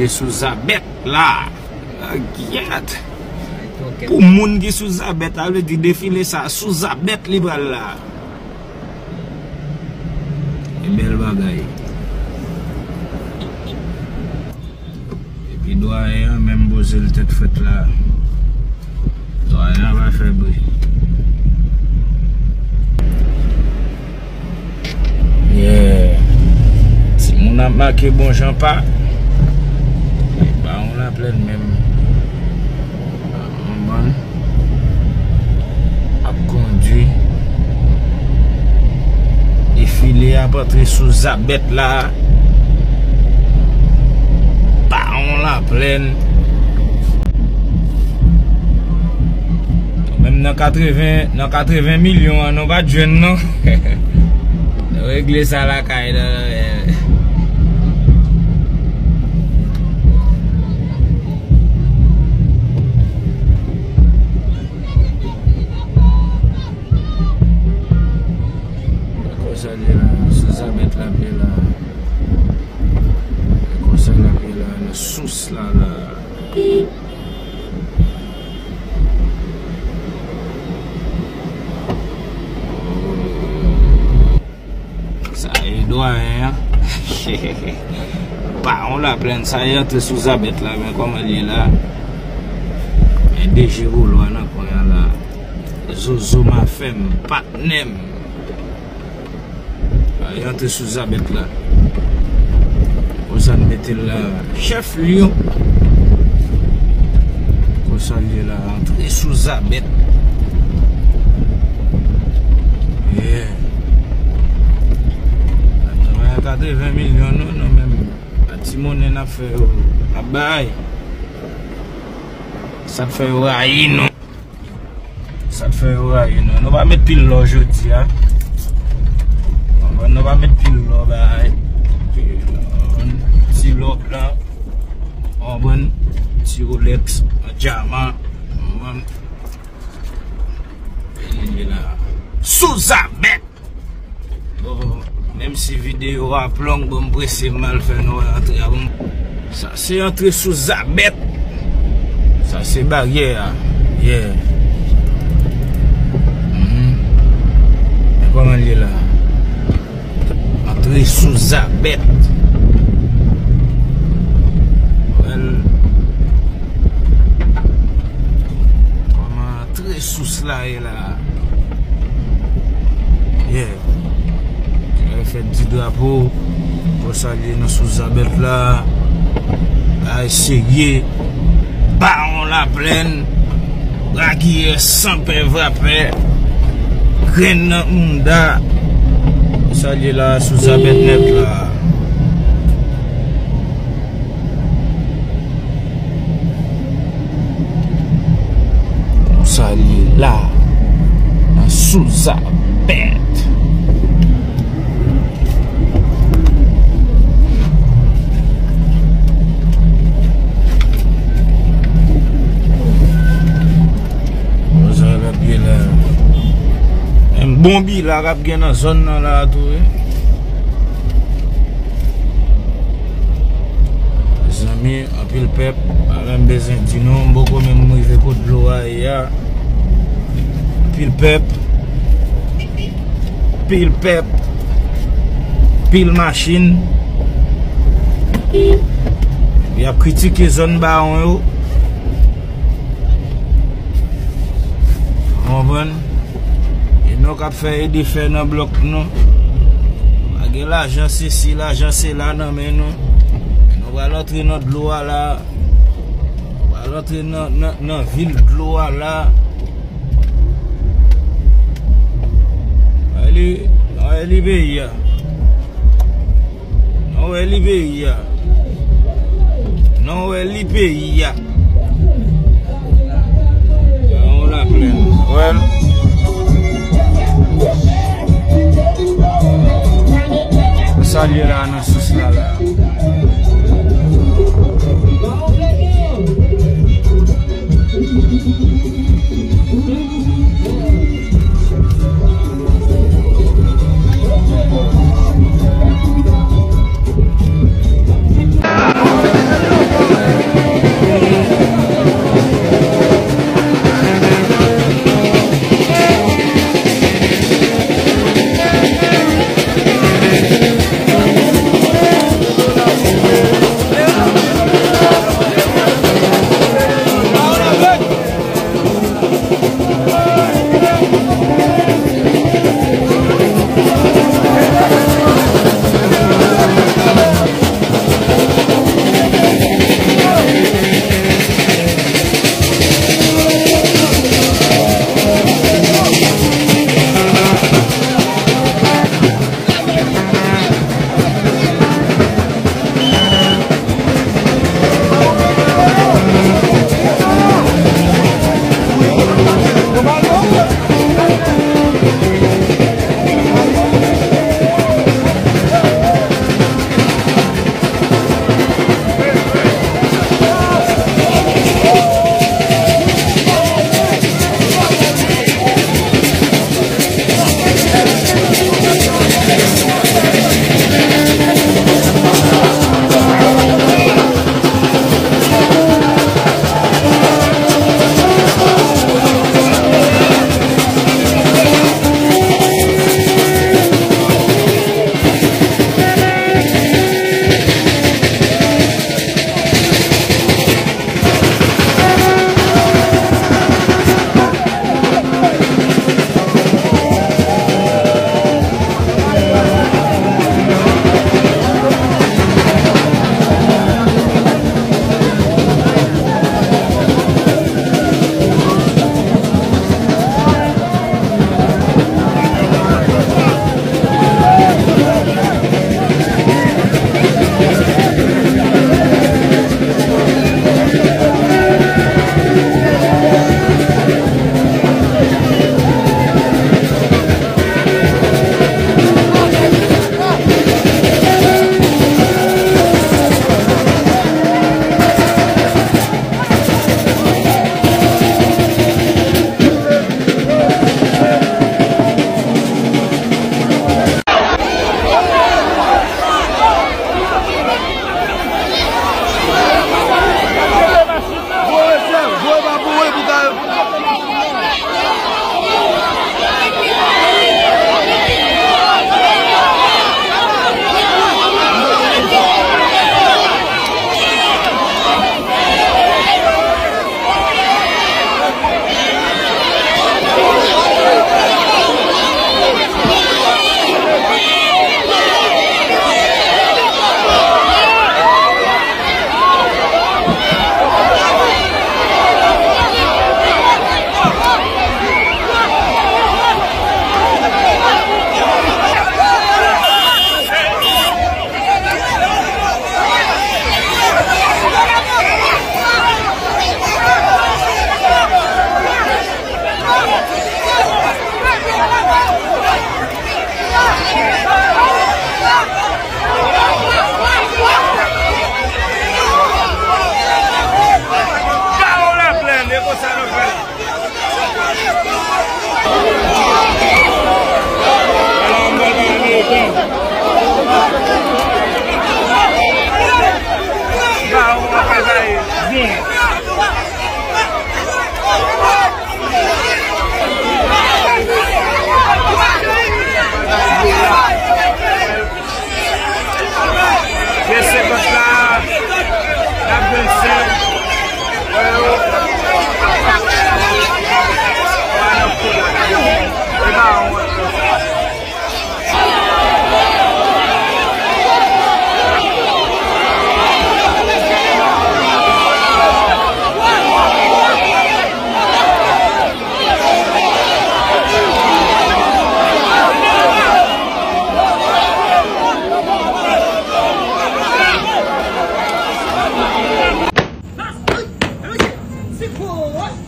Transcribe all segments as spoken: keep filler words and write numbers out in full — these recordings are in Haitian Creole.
Sou Zabèt la. Ah, gyèt. Pou moun ki sou Zabèt, sa vle di defile sa, sou Zabèt li pral la. E bèl bagay. Epi dwayen an menm poze l tèt frèt la. Dwayen an pa fè bri. Yeah. Timoun ap make bon jan pa. Bawon Laplèn menm. Konprann? Ap kondui. Defile ap antre sou Zabèt la. Bawon Laplèn. Menm nan katreven, nan katreven milyon an, nou pa t jwenn non. Nou regle sa lakay la. Konsa l ye la, sou Zabèt l ap ye la. Konsa l ap ye la, nan sous la la. Sa e dwayen an. Bawon Laplèn, sa e antre sou Zabèt la, men kòman l ye la. Men D J Rolwa nan kwen an la. Zozo Mafèm, patnè m. Ay, antre sou Zabèt la. Konsa n mete l la. Chèf Lyon. Konsa l ye la. Antre sou Zabèt. Yeah. Ap travay a katreven milyon nou, nou menm. A ti monnen n ap fè yo. Ap bay. Sa k fè yo rayi nou. Sa k fè yo rayi nou. Nou pa met pil lò jodi a. Konprann? Nou pa met pil lò bay. Ti lò blan. Konprann? Ti Rolex an dyaman. Konprann? Sou Zabèt. Bon, menm si videyo a ap long, bon, m prese, m al fè nou wè antre a, bon. Sa se antre sou Zabèt. Sa se baryè a. Yeah. Mhm. Men kòman l ye la? Antre sou Zabèt. Well, kòman antre sous la ye la? Yeah. Fèt di drapo. Konsa l ye nan sous Zabèt la. Bagay serye. Bawon Laplèn. Ragiyè san pè vrapè. Grenn nan mouda. Konsa l ye la sou Zabèt nèt la. Konsa l ye la, nan sou Zabèt. Konsa l ap ye la. Menm bon bila k ap gen nan zòn nan la tou, wi. Mezanmi, anpil pèp, pa menm bezwen di nou, m poko menm rive kot dlo a ye a. Anpil pèp, pil pèp, pil machin. Y ap kritike zòn Bawon yo. Konprann? E nou k ap fè ede fè nan blòk nou. Pa gen lajan sesi, lajan sela nan men nou. Nou pral antre nan dlo a la. Nou pral antre nan, nan, nan vil dlo a la. Anlè, anlè peyi a. Nou wè li peyi a. Nou wè li peyi a. Bawon Laplèn. Well. Sa l ye la nan sous la la.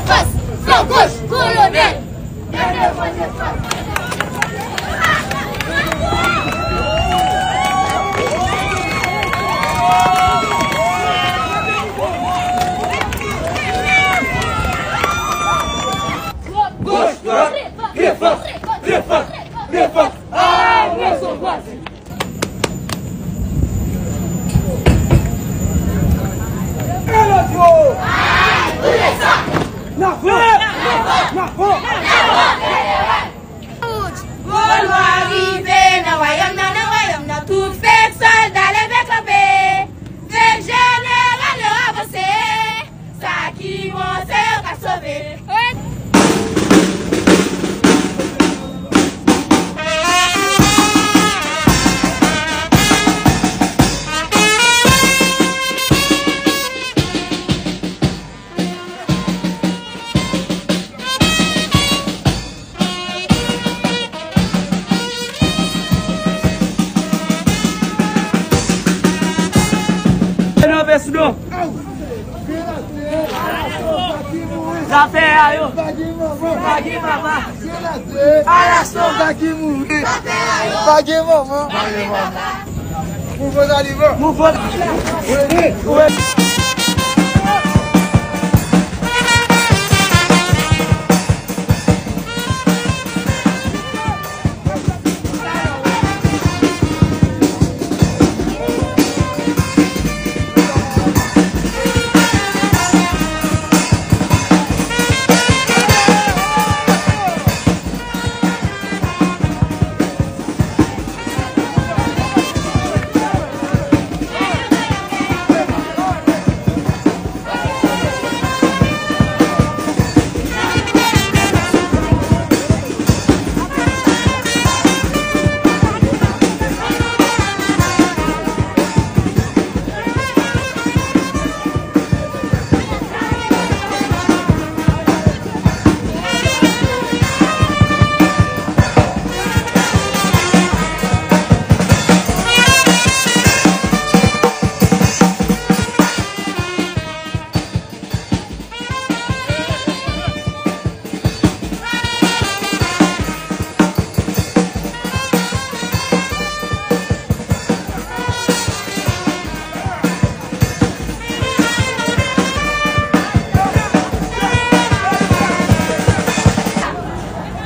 Defans! Flank goch, kolonèl! Gade Fon Defans! Goch, dwat, defans, defans, defans, agresyon kwaze. E lòt yo! N avan! N avan! Gwo lwa rive nan wayòm nan, nan wayòm nan, tout fèk sòlda leve kanpe. Fèk jeneral yo avanse. Sa ki bon, se yo k ap sove. Zafè a yo. Pa gen papa. Alastor pa gen mouri. Pa gen manman. Mouvman Taliban. Mouvman. Wi.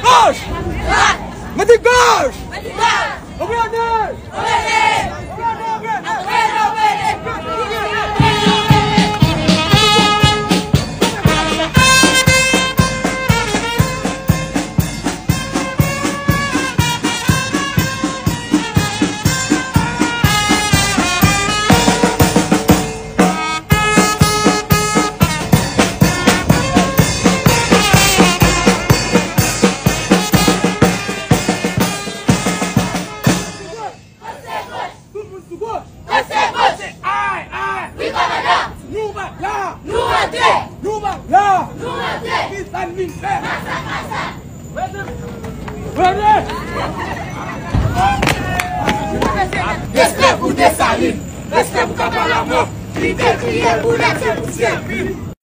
Goch! Mwen di goch! Gouvènè! Tout moun sou goch. Pase goch. Ay, ay. Wi, kòmandan. Nou pa la. Nou antre. Nou pa la. Nou antre. Ki sa n vin fè? Masak, masak. Rete. Rete. Respè pou Desalin. Respè pou Kanpalamò. Li te kriye pou lèt e pou syèl.